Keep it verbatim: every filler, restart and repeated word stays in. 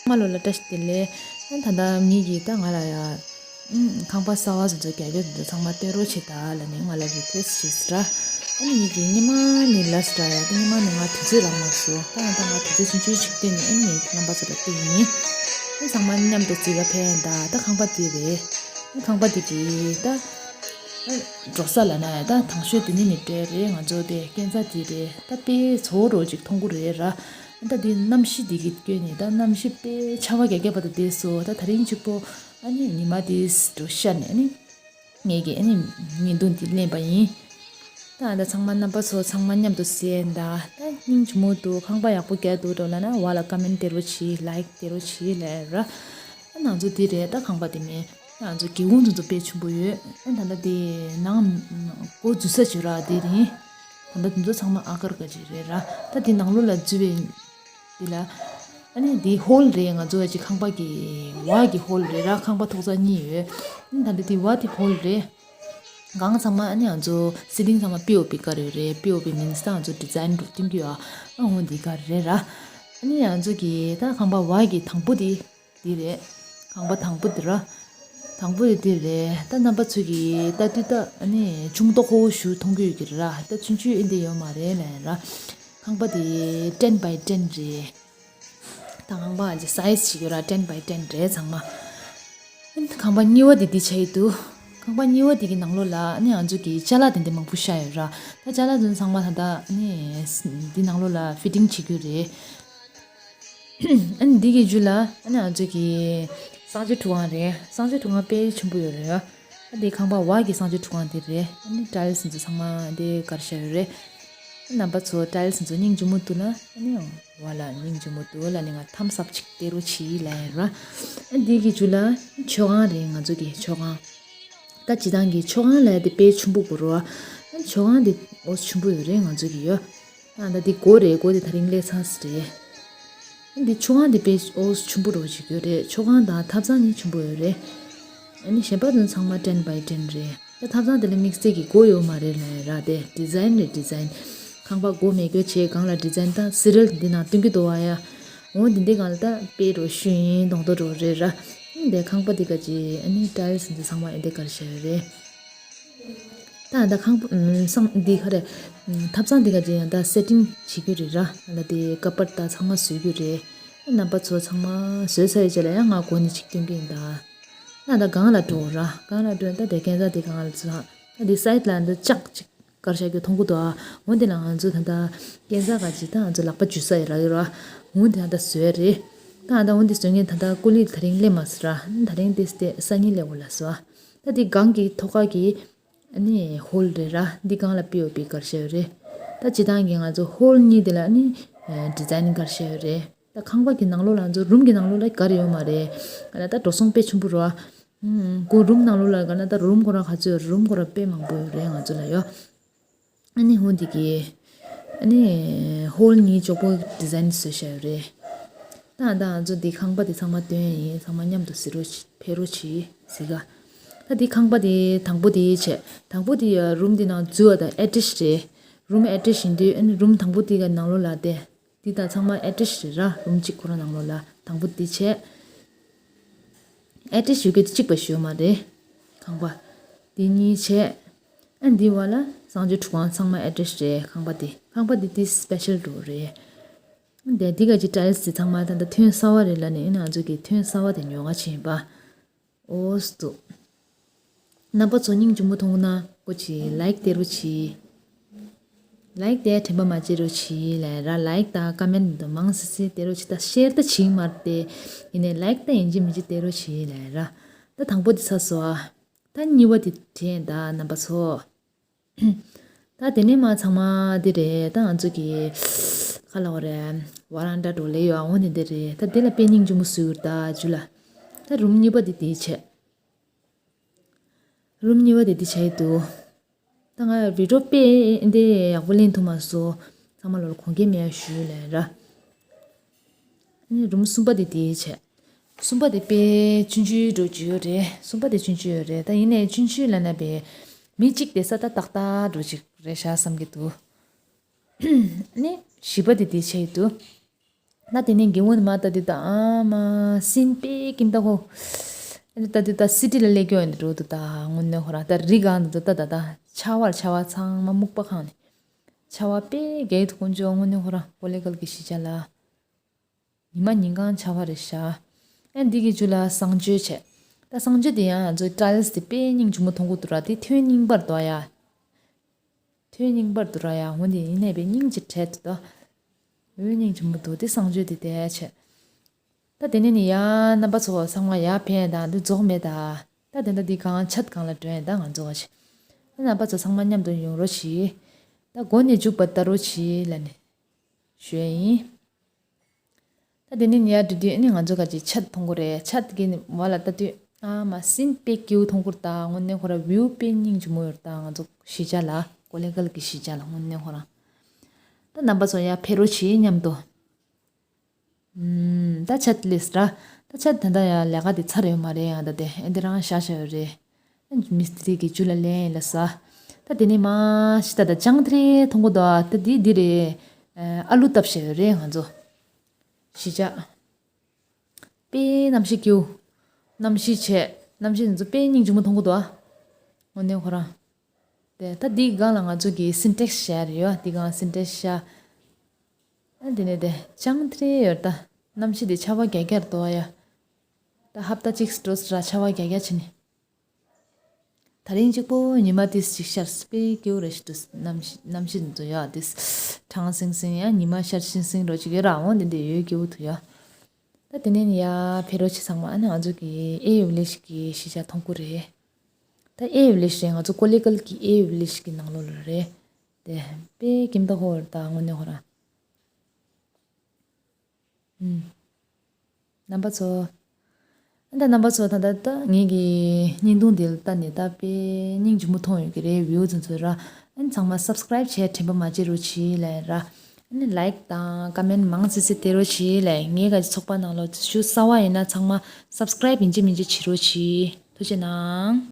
ཚང་མ་ལོ་ལ་བཀྲ་ཤིས་བདེ་ལེགས། ཨ་ད་ལྟ་མི་གིས་ད་ང་ལ་ཡ། ཨུམ། ཁང་པ་གསར་བ་བཟོ་ཚོ་རྒྱག་རྒྱུ་དེ་ཚོ་ཚང་མ་སྟོན་རོགས་བྱེད་ད་ལབ་ནས་ང་ལ་རི་ཀུ་ཨེ་སི་བྱས་སི་ར། ཨ་ནི་ངེད་ཀྱིས་སྔོན་མ་ནས་ལབ་སི་ར་ཡ། ད་སྔོན་མ་ནས་ང་དུས་ཚོད་རག་མ་སོང་། ད་ཡང་ད་ང་དུས་ཚོད་ཆུང་ཆུང་ཞིག་བཏོན་ནས་ཨ་ནི་ངེད་ཀྱི་རྣམ་པ་ཚོ་ལ་སྟོན་ཡིན། ཨ་ཚང་མ་མཉམ་དུ་གཟིགས་ག་ཕེབས་ཡིན་ད། ད་ཁང་པ་འདི་རེད། ཨ་ཁང་པ་འདི་གི་ད། ཨ་འགྲོ་ས་ལབ་ན་ཡ་ད་དང་ཤོས་འདི་ནས་ནི་སྤྲད་རེད། ང་ཚོ་དེ་སྐས་འཛེག་འདི་རེད། ད་དཔེ་བཟོ་འདྲ་ཅིག་མཐོང་གི་རེད་ར། ད་འདི་གནམ་གཤིས་འདི་གི་བསྐྱོན་ནས་ད་གནམ་གཤིས་དཔེ་ཆར་པ་རྒྱག་རྒྱག་པ་དང་བསྡད་སོང་། ད་དེ་རིང་གཅིག་པོ་ཨ་ནི་ཉི་མ་དེ་འགྲོ་ཤར་ནས་ཨ་ནི་ངེད་ཀྱིས་ཨ་ནི་བརྙན་ཐུང་འདི་ལེན་པ་ཡིན། ད་ཨ་ད་ཚང་མ་རྣམ་པ་ཚོ་ཚང་མ་མཉམ་དུ་གཟིགས་ད། ད་སྙིང་རྗེ་མོ་འདུག་ཁང་པ་ཡག་པོ་རྒྱག་འདུག་འགྲོ་ལབ་ན་འོག་ལ་ཀོ་མེན་སྤྲད་རོགས་གྱིས། ལའིཀ་སྤྲད་རོགས་གྱིས་ལབ་ར། ད་ང་ཚོ་འདི་རེད། ད་ཁང་པ་དེ་མིན་ད་ང་ཚོ་སྒེའུ་ཁུང་དེ་ཚོ་དཔེ་ཆེན་པོ་ཡོད། ཨ་ད་ལྟ་དེ་ནང་སྒོ་འཛུལ་ས་བྱོས་ར་དེ་རིང་། ད་ལྟ་དེ་ཚོ་ཚང་མ་ཨ་གར་ག་ཅིག་རེད་ར། ད་དེ་ནང་ལོགས་ལ་འཛུལ་བའི་འདི་ལ། ཨ་ནི་འདི་ཧོལ་རེད། ང་ཚོ་ཅིག་ཁང་པ་གི་བ་གི་ཧོལ་རེད་ར། ཁང་པ་ཐོག་རྩེག་གཉིས་ཡོད། ཨ་ནི་ད་ལྟ་དེ་བ་དེ་ཧོལ་རེད། སྒང་ཚང་མ་ཨ་ནི་ང་ཚོ་སི་ལིང་ཚང་མ་པི་ཨོ་པི་བཀར་ཡོད་རེད། པི་ཨོ་པི་མིན་ས་ང་ཚོ་ཌི་ཛའིན་འགྲོ་སྟོན་གྱི་ཡོད། ཨ་འོ་འདི་ག་རེད་ར། ཨ་ནི་ང་ཚོ་གི་ད་ཁང་པ་བ་གི་དང་པོ་དེ་འདི་རེད། ཁང་པ་དང་པོ་འདི་ར། དང་པོ་དེ་འདི་རེད། ད་རྣམ་པ་ཚོ་གི་ལྟ་དུས་ད་ཨ་ནི་ཆུང་མདོག་ཁོ་བོ་ཞིག་མཐོང་གི་ཡོད་ཀྱི་རེད་ར། ད་ཆུང་ཆུང་ཨེ་འདི་ཡོད་མ་རེད་ལབ་ར། ཁང་པ་དེ་ཊེན་བའི་ཊེན་རེད། ད་ཁང་པ་ལ་སའི་ཛི་བྱེད་ཀྱི་ཡོད་ར། ཊེན་བའི་ཊེན་རེད་ཚང་མ། ཁང་པ་གཉིས་པ་དེ་འདི་ཆགས་ཀྱི་འདུག་ཁང་པ་གཉིས་པ་དེ་གི་ནང་ལོགས་ལ་ཨ་ནི་ང་ཚོ་གི་ཅ་ལག་དེ་འདྲ་མང་པོ་བཞག་ཡོད་ར། ད་ཅ་ལག་དེ་ཚང་མ་ད་ལྟ་ཨ་ནི་འདི་ནང་ལོགས་ལ་ཕི་ཊིང་བྱེད་རྒྱུ་རེད། ཨ་ནི་འདི་གི་རྒྱུད་ལ་ཨ་ནི་ང་ཚོ་གི་གསང་སྤྱོད་ཁྲུས་ཁང་རེད། གསང་སྤྱོད་ཁྲུས་ཁང་དཔེ་ཆེན་པོ་ཡོད་རེད། ཨ་འདི་ཁང་པ་བ་གི་གསང་སྤྱོད་ཁྲུས་ཁང་དེ་རེད། ཨ་ནི་ཊའིལ་སི་འདི་ཚང་མ་འདི་བཀར་བཞག་ཡོད་རེད། རྣམ་པ་ཚོ་ཊའིལ་སི་འདི་ཚོ་སྙིང་རྗེ་མོ་འདུག་ན་ཨ་ནི་བ་ལ་སྙིང་རྗེ་མོ་འདུག་ལབ་ནས་ང་ཐམ་སི་ཨབ་ཅིག་སྟེར་རོགས་གྱིས་ལབ་ཡོད་ར། ཨ་འདི་གི་རྒྱུད་ལ་མཆོད་ཁང་རེད། ང་ཚོ་གི་མཆོད་ཁང་། ད་སྤྱིར་བཏང་གི་མཆོད་ཁང་ལབ་ཡ་དེ་དཔེ་ཆེན་པོ་དགོས་རེད་བ། ཨ་མཆོད་ཁང་དེ་ཨོ་ཆེན་པོ་ཡོད་རེད་ང་ཚོ་གི་ཡོད། ཨ་ད་དེ་སྒོ་རེད། སྒོ་དེ་དེ་རིང་སླེབས་ཚར་ས་རེད། ཨ་འདི་མཆོད་ཁང་དེ་དཔེ་ཨོ་ཆེན་པོ་འདྲ་བོ་ཞིག་ཡོད་རེད། མཆོད་ཁང་དང་ཐབ་ཚང་གཉིས་ཆེན་པོ་ཡོད་རེད། ཨ་ནི་གཞན་པ་དེ་ཚང་མ་ཊེན་བའི་ཊེན་རེད། ད་ཐབ་ཚང་དེ་ལ་དམིགས་བསལ་གྱི་སྒོ་ཡོད་མ་རེད་ལབ་ཡ་ར། དེ་ཌི་ཛའིན་རེད་ཌི་ཛའིན། ཁང་པ་སྒོ་མེད་སྐྱོ་བྱས་སྒང་ལ་ཌི་ཛའིན་ད་སི་རལ་འདི་ནང་སྟོན་གྱི་འདུག་བ་ཡ། འོ་འདི་འདི་སྒང་ལ་ད་དཔེ་འདྲ་བོ་ཞུ་ཡིན་མདོག་མདོག་འདྲ་བོ་རེད་ར། ཨ་འདི་ཁང་པ་འདི་ག་ཅི་ཨ་ནི་ཊའིལ་སི་འདི་ཚང་མ་ཨེ་འདི་གར་བཞག་ཡོད་རེད། ད་ད་ཁང་པ་ཨུམ་སང་འདི་ག་རེ། ཨུམ་ཐབ་ཚང་འདི་ག་ཅིག་ཡང་ད་སེ་ཊིང་བྱེད་རྒྱུ་རེད་ར། ད་དེ་ཀ་པར་ད་ཚང་མ་བཟོ་རྒྱུ་རེད། རྣམ་པ་ཚོ་ཚང་མ་བཟོས་ཚར་བའི་རྗེས་ལ་ཡང་ང་སྒོ་ནས་ཅིག་སྟོན་གྱི་ཡིན་ད། ད་ད་སྒང་ལ་འགྲོ་ར། སྒང་ལ་འགྲོ་ད་དེ་སྐས་འཛེག་དེ་སྒང་ལ་ཚ། ད་དེ་སའིཌ་ལ་འདི་ལྕགས་ཅིག་དཀར་ཤ་གི་མཐོང་གི་འདུག་ཨ། འོ་དེ་ལ་ང་ཚོ་ད་ད་སྐས་འཛེག་ག་ཅིག་ད་ང་ཚོ་ལག་པ་འཇུ་ས་ཡི་ར་ཡོད་ར། འོ་དེ་ད་ད་བཟོས་རེད། ད་ད་འོ་དེ་བཟོས་ངས་ད་ད་ཀུ་ལི་དེ་རིང་སླེབས་མ་སོང་ར། དེ་རིང་དེ་སྟེ་སང་ཉིན་སླེབས་འོ་ལ་སོ་ཨ། ད་དེ་སྒང་གི་ཐོག་ཁ་གི་ཨ་ནི་ཧོལ་རེད་ར། འདི་སྒང་ལ་པི་ཨོ་པི་བཀར་བཞག་ཡོད་རེད། ད་སྤྱིར་བཏང་གི་ང་ཚོ་ཧོལ་གཉིས་དེ་ལ་ཨ་ནི་ཌི་ཛའིན་བཀར་བཞག་ཡོད་རེད། ད་ཁང་པ་གི་ནང་ལོགས་ལ་ང་ཚོ་རུམ་གི་ནང་ལོགས་ལ་ག་རེ་ཡོད་མ་རེད། ང་ལ་ད་འགྲོ་སོང་དཔེ་ཆེན་པོ་རེད་བ། ཁོ་རུམ་ནང་ལོགས་ལ་ག་ན་ད་རུམ་ཁོ་རང་ག་ཚོད་ཡོད་རེད། རུམ་ཁོ་རང་དཔེ་མང་པོ་ཡོད་རེད་ང་ཚོ་ལ་ཡོད། ཨ་ནི་ཧོ་འདི་གི་ཨ་ནི་ཧོལ་གཉིས་ཅོག་པོ་ཌི་ཛའིན་བཟོས་བཞག་ཡོད་རེད། ད་ད་ང་ཚོ་འདི་ཁང་པ་འདི་ཚང་མ་སྟོན་ཡིན། ཚང་མ་མཉམ་དུ་གཟིགས་རོགས་བྱེད་ཕེབས་རོགས་བྱེད་ཟེར་ག་ད་འདི་ཁང་པ་འདི་དང་པོ་འདི་བྱས། དང་པོ་འདི་ཡ་རུམ་འདི་ནང་འཛུལ་བ་དང་ཨེ་ཊེཆ་རེད། རུམ་ཨེ་ཊེཆ་ཡིན་དུས་ཨ་ནི་རུམ་དང་པོ་འདི་ག་ནང་ལོགས་ལ་བསྡད། འདི་དང་ཚང་མ་ཨེ་ཊེཆ་རེད་ར། རུམ་གཅིག་ཁོ་རང་ནང་ལོགས་ལ་དང་པོ་འདི་བྱས། ཨེ་ཊེཆ་ཡོད་མཁན་དེ་གཅིག་པ་ཞིག་ཡོད་མ་རེད། ཁང་པ། འདི་གཉིས་བྱས། ཨ་འདི་བ་ལ་གསང་སྤྱོད་ཁྲུས་ཁང་ཚང་མ་ཨེ་ཊེཆ་རེད། ཁང་པ་འདི། ཁང་པ་འདི་དེ་སི་པེ་ཤལ་འདྲ་བོ་རེད། འདི་འདི་ག་ཅིག་ཊའིལ་སི་དེ་ཚང་མ་ད་ལྟ་ཐོན་གསར་བ་རེད་ལབ་ནས་ཨ་ནི་ང་ཚོ་གི་ཐོན་གསར་བ་དེ་ཉོ་ག་ཕྱིན་པ། ཨོ་སི་འདུག་རྣམ་པ་ཚོ་སྙིང་རྗེ་མོ་མཐོང་ན་སྐུ་མཁྱེན་ལའིཀ་སྟེར་རོགས་གྱིས། ལའིཀ་དེ་དྲན་པ་མ་བརྗེད་རོགས་གྱིས་ལབ་ར། ལའིཀ་དང་ཀོ་མེན་འདི་མང་སི་སི་སྟེར་རོགས་གྱིས། ད་ཤེར་ད་བྱིང་མ་སྟེ། ཡིན་ནའི་ལའིཀ་ད་ཡིན་གཅིག་མིན་གཅིག་སྟེར་རོགས་གྱིས་ལབ་ར། ད་དང་པོ་དེ་ཚར་སོང་ཨ། ད་གཉིས་པ་དེ་དྲན་ད་རྣམ་པ་ཚོ། ད་དེ་ནས་མ་ཚང་མ་འདི་རེད། ད་ང་ཚོ་གི་ཁ་ལ་བ་རེད། ཝ་རན་ཌ་འདྲ་བོ་ལས་ཡོད་ཨ། འོ་ནི་འདི་རེད། ད་དེ་ལ་དཔེ་སྙིང་རྗེ་མོ་བཟོས་ཡོད་ད་ཇུ་ལ། ད་རུམ་གཉིས་པ་དེ་དེ་བྱས། རུམ་གཉིས་པ་དེ་འདི་བྱས་འདུག་ད་ང་བི་ཌིའོ་དཔེ་འདི་ཡག་པོ་ལེན་ཐུབ་མ་སོང་། ཚང་མ་ལོར་གོང་འཁེལ་མེད་ཡ་ཞུས་ལབ་ར། ཨ་ནི་རུམ་གསུམ་པ་དེ་འདི་བྱས། གསུམ་པ་དེ་དཔེ་ཆུང་ཆུང་འདྲ་བོ་ཅིག་ཡོད་རེད། གསུམ་པ་དེ་ཆུང་ཆུང་ཡོད་རེད། ད་ཡིན་ནའི་ཆུང་ཆུང་ལབ་ན་དཔེ་མི་གཅིག་བསྡད་ས་ད་ཏག་ཏག་འདྲ་བོ་ཅིག་རེད་ཤག་བསམ་གྱི་འདུག་ཨ་ནི་བཞི་པ་དེ་འདི་བྱས་འདུག་ན་དེ་ནས་དགེ་བསྙེན་མ་ལྟ་དུས་ད་ཨ་མ་སེམས་དཔེ་ཀིམ་ད་ཧོ། ཨ་ནི་ལྟ་དུས་ད་སི་ཊི་ལ་སླེབས་ཀྱི་ཡོད་འདི་འགྲོ་དུ་ད་དངོས་གནས་ཁོ་རང་ད་རི་སྒང་དུ་ད་ད་ད་ཆར་པ་ཆར་པ་ཚང་མ་སྨུག་པ་ཁང་ནས་ཆར་པ་དཔེ་རྒྱག་དུས་དཀོན་མཆོག་དངོས་གནས་ཁོ་རང་ཀོ་ལེ་གལ་གྱི་གཞིས་ཆགས་ལ། ཉི་མ་ཉིན་གང་ཆར་པ་རེད་ཤག་ཨ་འདི་གི་མཇུག་ལ་གསང་སྤྱོད་བྱས། ད་གསང་སྤྱོད་དེ་ཡང་ང་ཚོའི་ཊའིལ་སི་དེ་དཔེ་སྙིང་རྗེ་མོ་མཐོང་གི་འདུག་ར། དེ་ཐོན་རྙིང་པར་འདུག་ཡ། ཐོན་རྙིང་པར་འདུག་ར་ཡ། འོ་འདི་ཡིན་ནའི་དཔེ་སྙིང་རྗེ་དྲགས་འདུག་ད། འོ་སྙིང་རྗེ་མོ་འདུག་དེ་གསང་སྤྱོད་དེ་དེ་བྱས། ད་དེ་ནས་ནི་ཡ་རྣམ་པ་ཚོ་ཚང་མ་ཡར་ཕེབས་ཡ་ད་འདི་རྫོགས་མེད་ད། ད་དེ་འདྲ་འདི་གང་ཆད་གང་ལ་འགྲོ་ཡ་ད་ང་ཚོ་བ་ཆེ། རྣམ་པ་ཚོ་ཚང་མ་མཉམ་དུ་ཡོང་རོགས་གྱིས། ད་མགོ་ནས་མཇུག་བར་ལྟ་རོགས་གྱིས་ལབ་ནས་ཞུ་ཡ་ཡིན། ད་དེ་ནས་ནི་ཡར་འགྲོ་དུས་ཨ་ནི་ང་ཚོ་ག་ཅིག་ཆད་མཐོང་གི་རེད། ཆད་ཀྱི་ནི་བ་ལ་ལྟ་དུས་ཨ་མ་སེམས་དཔེ་སྐྱིད་པོ་མཐོང་གི་རེད་ད། དངོས་གནས་ཁོ་ར་བིའུ་དཔེ་སྙིང་རྗེ་མོ་ཡོད་རེད་ད། ང་ཚོ་གཞིས་ཆགས་ལ་ཀོ་ལེ་གལ་གྱི་གཞིས་ཆགས་ལ་དངོས་གནས་ཁོ་རང་། ད་རྣམ་པ་ཚོ་ཡར་ཕེབས་རོགས་གྱིས་མཉམ་དུ། ཨུམ། ད་ཆད་ལེས་ར། ད་ཆད་ད་ད་ཡ་ལས་ཀ་དེ་ཚར་ཡོད་མ་རེད། ཡང་ད་དེ་ཨེ་འདི་རང་བཞག་བཞག་ཡོད་རེད། མི་སི་ཏི་རི་གི་ཇུ་ལ་ལེན་ཡིན་ལ་ས། ད་དེ་ནས་མ་ཤི་ད་ད་ཅང་ཏི་རེ་མཐོང་གོ་ད། ད་དེ་འདི་རེད། ཨ་ལུ་བཏབ་བཞག་ཡོད་རེད་ང་ཚོ། གཞིས་ཆགས། དཔེ་གནམ་གཤིས་སྐྱིད་པོ། གནམ་གཤིས་བྱས། གནམ་གཤིས་ང་ཚོ་དཔེ་སྙིང་རྗེ་མོ་མཐོང་གོ་ད། དངོས་གནས་ཁོ་རང་། དེ་ད་འདི་སྒང་ལ་ང་ཚོ་གི་སིན་ཊེག་སི་བཞག་རེད་ཡོད། འདི་སྒང་སིན་ཊེག་སི་བཞག་ཨ་འདི་ནས་དེ་ཅང་ཏི་རེ་ཡོད་ད། གནམ་གཤིས་དེ་ཆར་པ་རྒྱག་རྒྱག་འདུག་ཡ། ད་ཧབ་ཏ་གཅིག་འགྲོ་སི་ར་ཆར་པ་རྒྱག་རྒྱག་བྱས་ནས། ད་རིང་གཅིག་པོ་ཉི་མ་ཏིས་ཅིག་ཤར་སི་དཔེ་སྐྱིད་པོ་རེད་ཤི་འདུག་གནམ་གཤིས་གནམ་གཤིས་འདི་ཚོ་ཡ་ཏིས་གྲང་སིང་སིང་ཡ། ཉི་མ་ཤར་སིང་སིང་རོ་ཅིག་ཡོད་ར། འོང་དེ་འདྲ་ཡོད་སྐྱིད་པོ་འདུག་ཡ། ད་དེ་ནས་ནི་ཡ་ཕེབས་རོགས་གྱིས་ཚང་མ། ཨ་ནི་ང་ཚོ་གི་ཨེ་ཝི་ལེ་ཇི་གི་གཞིས་ཆགས་མཐོང་གི་རེད། ད་ཨེ་ཝི་ལེ་ཇི་རེད། ང་ཚོ་ཀོ་ལེ་གལ་གི་ཨེ་ཝི་ལེ་ཇི་གི་ནང་ལོགས་ལ་རེད། དེ་དཔེ་ཀིམ་ད་ཧོ་རེད་ད་དངོས་གནས་ཁོ་རང་། ཨུམ། རྣམ་པ་ཚོ། ཨ་ད་རྣམ་པ་ཚོ་ད་ད་ད་ངེད་ཀྱི་བརྙན་ཐུང་འདི་ལ་ལྟ་ནས་ད་དཔེ་སྙིང་རྗེ་མོ་མཐོང་ཡོད་ཀྱི་རེད། བིའུ་ཚོ་ཚོ་ར། ཨ་ནི་ཚང་མ་སབ་སི་ཀ་རའིབ་བྱས་དྲན་པ་མ་བརྗེད་རོགས་གྱིས་ལབ་ར། ཨ་ནི་ལའིག་དང་ཀ་མེན་མང་ཙི་ཙི་སྟེར་རོགས་གྱིས་ལབ། ངེད་ཀྱི་ཚོགས་པ་ནང་ལོགས་ཞུ་གསར་པ་ཡིན་ན་ཚང་མ་སབ་སི་ཀ་རའིབ་ཡིན་གཅིག་མིན་གཅིག་བྱེད་རོགས་གྱིས། ཐུགས་རྗེ་གནང་།